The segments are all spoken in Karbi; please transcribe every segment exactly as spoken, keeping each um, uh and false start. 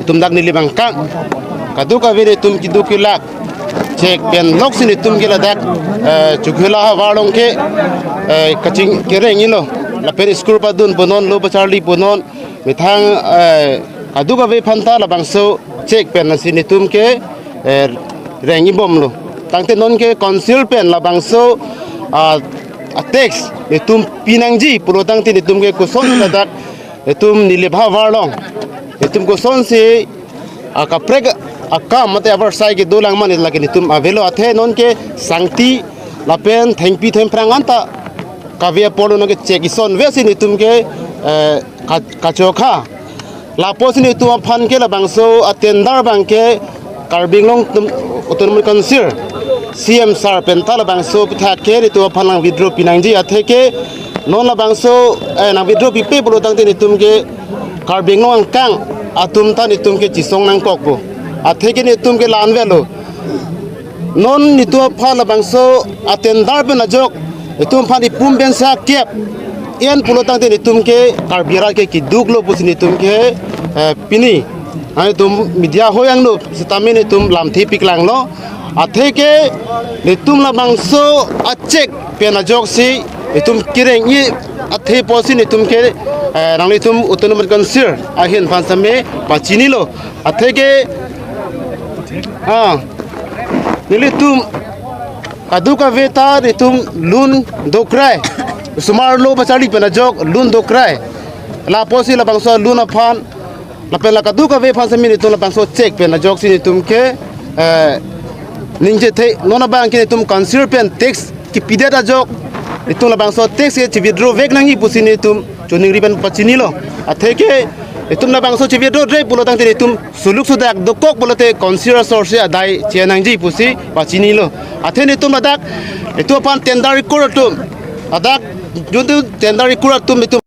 Tum dak neli bangkang, kadokave netum keduk kelak chek pen lok si netum ke ladak, eh, Chokihola ahavar along ke, eh, kachingki reng-ilo. Lapen school padun punon, lo pacharli punon, methang, eh, kadokave aphanta labangso chek pen si netum ke, eh, reng-ibomlo. Tangte non ke council pen labangso, ah, a tax netum pinangji pulo tangte netum ke koson ladak, netum Nilip ahavar along netum kosonsi akaprek akam mate avarsai kedolang ma lake netum avelo. Athe non ke sangti lapen thengpi thengphrang anta kave apor non ke chek ison ve si netum ke, eh, ka-, kachokha. Lapusi netum aphan ke labangso a tender abang ke Karbi Anglong tum-, Autonomous Council C M sir pen ta labangso aputhak ke netum aphan nang withdraw pinangji. Athe ke non labangso, eh, nang withdraw pipe pulo tangte netum ke Karbi Anglong angkang atum ta netum ke chesong nangkokpo. Athe ke netum ke la-an avelo. Non netum aphan labangso a tender pen ajok netum aphan ipum pen sa kep en pulo tangte netum ke Karbi arat ke keduklo pusi netum ke, eh, pini, ah, netum media ahoi angno sitame netum lamthe piklanglo. Athe ke netum labangso a chek pen ajoksi netum kereng-i athe pusi netum ke, eh, nanglitum Autonomous Council ahin aphan sitame pachinilo. Athe ke, ah, nelitum kadokave ta netum lun dokrai, osomar lo pacharli pen ajok lun dokrai. Lapusi labangso lun aphan lapen la kadokave aphan sitame netum labangso chek pen ajoksi netum ke, eh, ningjethe. Non abang ke netum council pen tax kepidet ajok netum labangso tax ke che-withdraw vek nangji pusi netum choningri pen pachinilo. Athe ke netum labangso che-withdraw-re pulo tangte netum suluk sudak dokok pulote council asor si adai che-en nangji pusi pachinilo. Athe netum ladak netum aphan tender record atum, ladak jun tu tender record atum netum,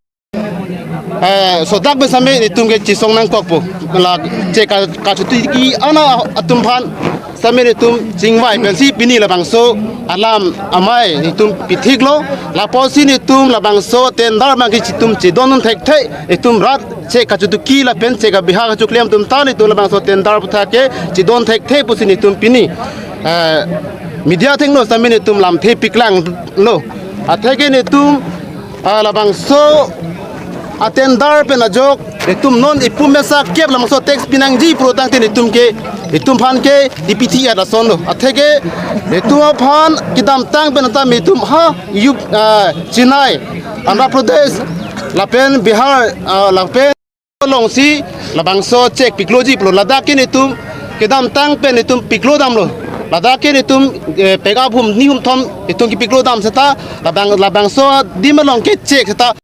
eh, sodak pen sitame netum ke chesong nangkokpo. La chek ka-, kachotiki ana atum aphan sitame netum chingvai pensi pini labangso alam amei netum pithiklo. Lapusi netum labangso tender abang ke netum chedon thekthe, netum rat chek kachotiki lapen chek abiha kachoklem atum ta netum labangso tender aputhak ke chedon thekthe pusi netum pini, eh, media athengno sitame netum lamthe piklanglo. Athe ke netum, ah, labangso a tender pen ajok netum non ipum pen sa kep labangso tax pinangji pulo tangte netum ke, netum aphan ke dipithi at asonlo. Athe ke netum aphan kedamtang pen anta netum ha yup, ah, Chennai, Andhra Pradesh lapen Bihar, ah, lapen alongsi labangso chek pikloji pulo. Ladak ke netum kedamtang pen netum piklo damlo. Ladak ke netum, eh, pek aphum ni humthom netum kepiklo dam seta labang, labangso adim along ke chek seta